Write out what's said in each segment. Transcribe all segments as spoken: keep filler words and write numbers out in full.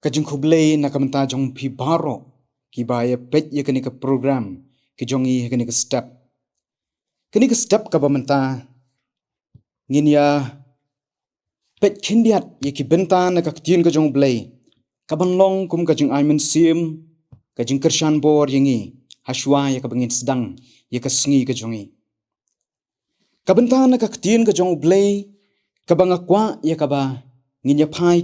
Ka jingkhublei na ka mynta jong phi baroh kiba ïa peit ïa kane ka program ka jong ngi ha kane ka step. Kane ka step kaba mynta ngin ïa peit khyndiat ïa ki bynta na ka ktien ka jong U Blei, kaban long kum ka jingai mynsiem, ka jingkyrshan bor ïa ngi hashwa ïa kaba ngin sdang ïa ka sngi ka jong ngi. Ka bynta na ka ktien ka jong U Blei kaba nga kwah ïa kaba ngin ïa phai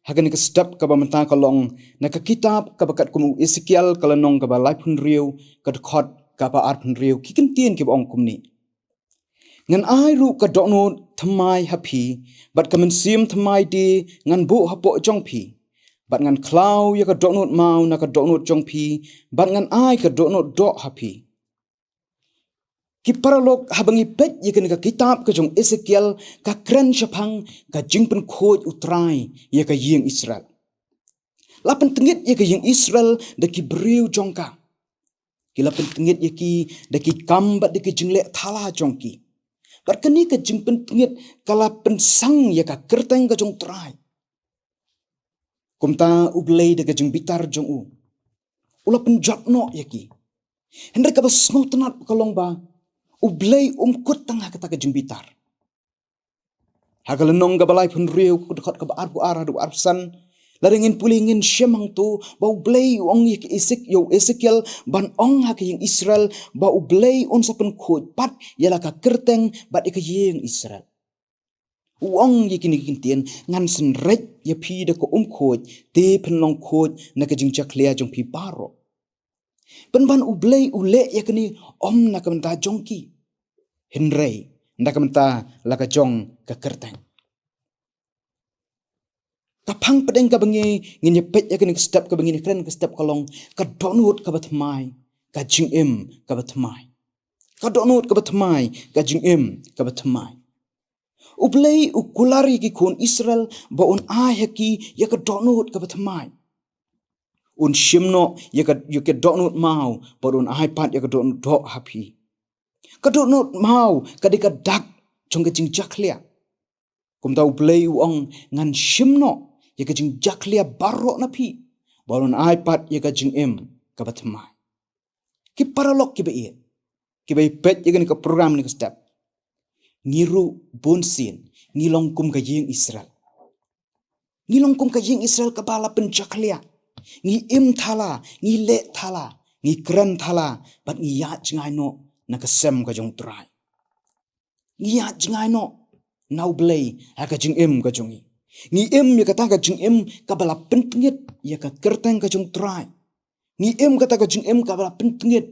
ha kane ka step kaba mynta ka long na ka kitab kaba katkum u Esekiel, ka lynnong kaba laiphew hynriew, ka dkhot kaba arphew hynriew, ki kyntien kiba ong kumne: Ngan ai ruh ka dohnud thymmai ha phi, bad ka mynsiem thymmai de ngan buh hapoh jong phi, bad ngan khlaw ïa ka dohnud maw na ka dohnud jong phi, bad ngan ai ka dohnud doh ha phi. Ki paralok, haba ngi peit ïa kane ka kitab ka jong Esekiel, ka kren shaphang ka jingpynkhuid U Trai ïa ka ïing Israel. La pyntngit ïa ka ïing Israel da ki briew jong ka. Ki la pyntngit ïa ki da ki kam bad da ki jingleh thala jong ki. Bad kane ka jingpyntngit ka la pynsang ïa ka kyrteng ka jong U Trai. Kumta U Blei da ka jingbitar jong u, u la pynjot noh ïa ki. Hynrei kaba sngewtynnat ka long ba U Blei um kut tang ha kata ka jingbitar. Ha ka lynnong kaba laiphew hynriew, ka dkhot kaba arphew ar haduh arphew san, lada ngin pule ngin shem hangto ba U Blei u ong ïa ka Esek-, ïa u Esekiel ban ong ha ka ïing Israel ba U Blei un sa pynkhuid pat ïa la ka kyrteng bad ïa ka ïing Israel. U ong ïa kine ki kyntien: Ngan synreit ïa phi da ka umkhuid, te phin long khuid na ka jingjakhlia jong phi baroh. Pynban U Blei u leh ïa kane ym na ka bynta jong ki, hynrei na ka bynta la ka jong ka kyrteng. Ka phang pdeng kaba ngi, ngin ïa peit ïa kane ka step kaba ngin ïa kren ka step ka long ka dohnud kaba thymmai, ka jingim kaba thymmai. Ka dohnud kaba thymmai, ka jingim kaba thymmai. U Blei u kular ïa ki khun Israel ba un ai ha ki ïa ka dohnud kaba thymmai. Un shim noh ïa ka, ïa ka dohnud maw, bad un ai pat ïa ka dohnud doh ha phi. Ka dohnud maw ka dei ka dak jong ka jingjakhlia. Kumta U Blei u ong: Ngan shim noh ïa ka jingjakhlia baroh na phi, bad un ai pat ïa ka jingim kaba thymmai. Ki paralok kiba ïeit, kiba ïa peit ïa kane ka program ne ka step, ngi ruh bunsien ngi long kum ka ïing Israel. Ngi long kum ka ïing Israel kaba la pynjakhlia. Ngi im thala, ngi leh thala, ngi kren thala, bad ngi ïaid jngai noh na ka sem ka jong U Trai. Ngi ïaid jngai noh na U Blei ha ka jingim ka jong ngi. Ngi im ïa kata ka jingim kaba la pyntngit ïa ka kyrteng ka jong U Trai. Ngi im kata ka jingim kaba la pyntngit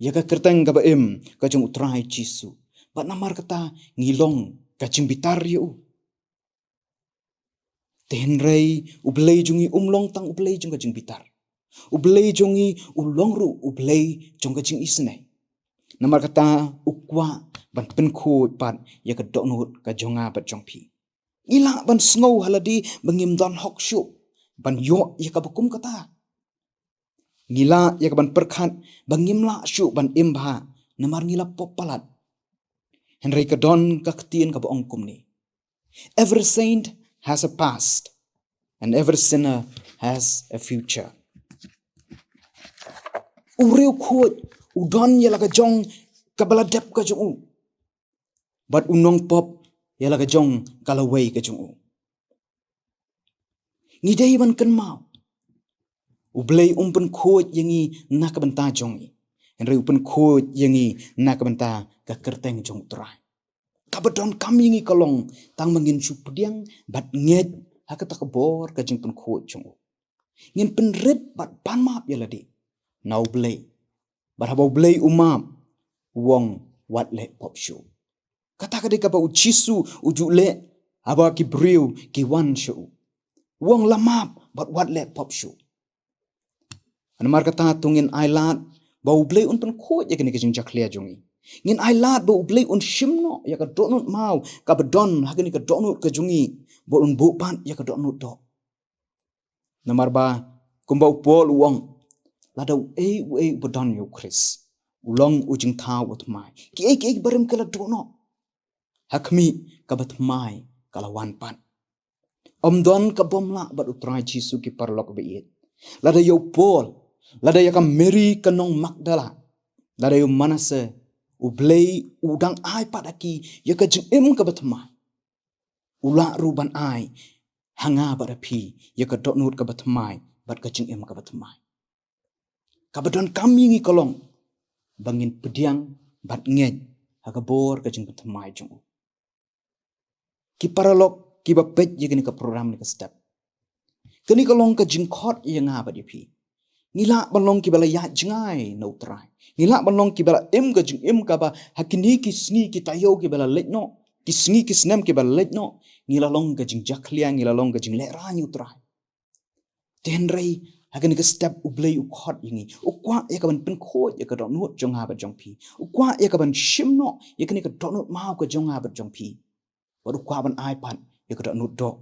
ïa ka kyrteng kaba im ka jong U Trai Jisu. Bad namar kata ngi long ka jingbitar ïa u. Te hynrei U Blei jong ngi um long tang U Blei jong ka jingbitar. U Blei jong ngi u long ruh U Blei jong ka jingisynei. Namar kata u kwah ban pynkhuid pat ïa ka dohnud ka jong nga bad jong phi. Ngi lah ban sngew ha lade ba ngim don hok shuh ban ïoh ïa kaba kum kata. Ngi lah ïa kaban pyrkhat ba ngim lah shuh ban im bha namar ngi la pop palat. Hynrei ka don ka ktien kaba ong kumne: Every saint has a past and every sinner has a future. U riewkhuid u don ïa la ka jong kaba la dep ka jong u, bad u nongpop ïa la ka jong ka lawei ka jong u. Ngi dei ban kynmaw, U Blei um pynkhuid ïa ngi na ka bynta jong ngi, hynrei u pynkhuid ïa ngi na ka bynta ka kyrteng jong U Trai. Kaba donkam ïa ngi ka long tang ba ngin shu pdiang bad ngeit ha kata ka bor ka jingpynkhuid jong u. Ngin pynrit bad pan map ïa lade na U Blei. Bad haba U Blei u map, u ong: Wat leh pop shuh. Kata ka dei kaba U Jisu u ju leh haba ki briew ki wan sha u. U ong: La map bad wat leh pop shuh. Namar kata to ngin ailad ba U Blei un pynkhuid ïa kane ka jingjakhlia jong ngi. Ngin ailad ba U Blei un shim noh ïa ka dohnud maw kaba don ha kane ka dohnud ka jong ngi, bad un buh pat ïa ka dohnud doh. Namar ba kumba u Paul u ong, lada uei uei uba don ïa U Khrist, u long u jingthaw uba thymmai. Kiei kiei kiba rim ki la duh noh, ha khmih, kaba thymmai ka la wan pat. Ym don ka bym lah bad u Trai Jisu, ki paralok ba ïeit. Lada ïa u Paul, lada ïa ka Mary ka nong Magdala, lada ïa u Manasseh, U Blei u dang ai pat ha ki ïa ka jingim kaba thymmai, u lah ruh ban ai ha nga bad ha phi ïa ka dohnud kaba thymmai bad ka jingim kaba thymmai. Kaba donkam ïa ngi ka long ba ngin pdiang bad ngeit ha ka bor ka jingpynthymmai jong u. Ki paralok kiba peit ïa kane ka program, ne ka step, kane ka long ka jingkhot ïa nga bad ïa phi. Ngi lah ban long kiba la ïaid jngai na u Trai. Ngi lah ban long kiba la im ka jingim kaba ha kine ki sngi ki taïew kiba la leit noh, ki sngi ki snem kiba la leit noh, ngi la long ka jingjakhlia, ngi la long ka jinglehrain ïa u Trai. Te hynrei ha kane ka step U Blei u khot ïa ngi, u kwah ïa ka ban pynkhuid ïa ka dohnud jong nga bad jong phi. U kwah ïa ka ban shim noh ïa kane ka dohnud maw ka jong nga bad jong phi, bad u kwah ban ai pat ïa ka dohnud doh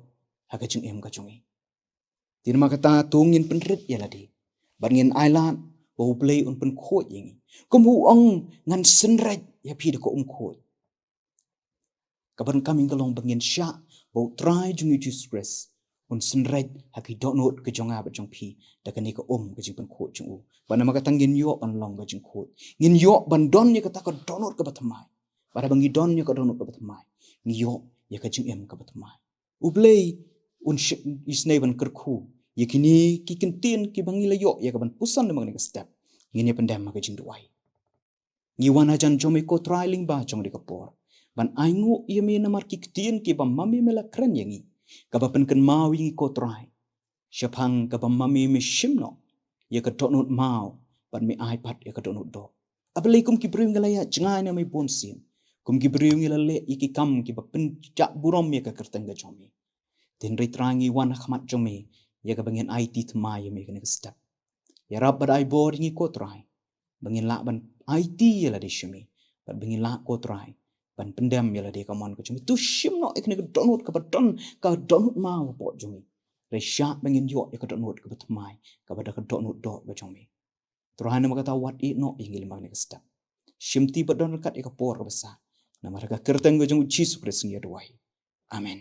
ha ka jingim ka jong ngi. Te namar kata to ngin pynrit ïa lade bad ngin ailad ba U Blei un pynkhuid ïa ngi. Kum u ong, ngan synreit ïa phi da ka um khuid. Kaba donkam ïa ngi ka long ba ngin shah ba u Trai jong ngi Jisu Khrist un synreit ha ki dohnud ka jong nga bad jong phi da kane ka um ka jingpynkhuid jong u. Bad namar kata ngin ïoh ban long ka jingkhuid, ngin ïoh ban don ïa kata ka dohnud kaba thymmai. Bad haba ngi don ïa ka dohnud kaba thymmai, ngi ïoh ïa ka jingim kaba thymmai. U Blei un shim, isynei ban kyrkhu ïa kine ki kyntien kiba ngi la ïoh ïa ka ban puson namar kane ka step. Ngin ïa pyndem ha ka jingduwai. Ngi wan hajan jong me ko Trai lyngba jong kane ka por, ban ainguh ïa me namar ki ktien kiba ma me me la kren ïa ngi, kaba pynkynmaw ïa ngi ko Trai shaphang kaba ma me me shim noh ïa ka dohnud maw bad me ai pat ïa ka dohnud doh. A Blei, kum ki briew ngi la ïaid jngai na me bun sien, kum ki briew ngi la leh ïa ki kam kiba pynjah burom ïa ka kyrteng ka jong me. Te hynrei Trai ngi wan ha khmat jong me ïa kaba ngin aiti thymmai ïa me kane ka step. Ïarap bad ai bor ïa ngi ko Trai ba ngin lah ban aiti ïa lade sha me, bad ba ngin lah ko Trai ban pyndem ïa lade ka mon ka jong me. To shim noh ïa kane ka dohnud kaba don ka dohnud maw hapoh jong ngi. Hynrei shah ba ngin ïoh ïa ka dohnud kaba thymmai, kaba da ka dohnud doh ka jong me. Trai namar kata wat ïehnoh ïa ngi lyngba kane ka step. Shimti bad don ryngkat ïa ka por kaba sah. Namar ka kyrteng ka jong u Jisu Khrist ngi ïa duwai. Amen.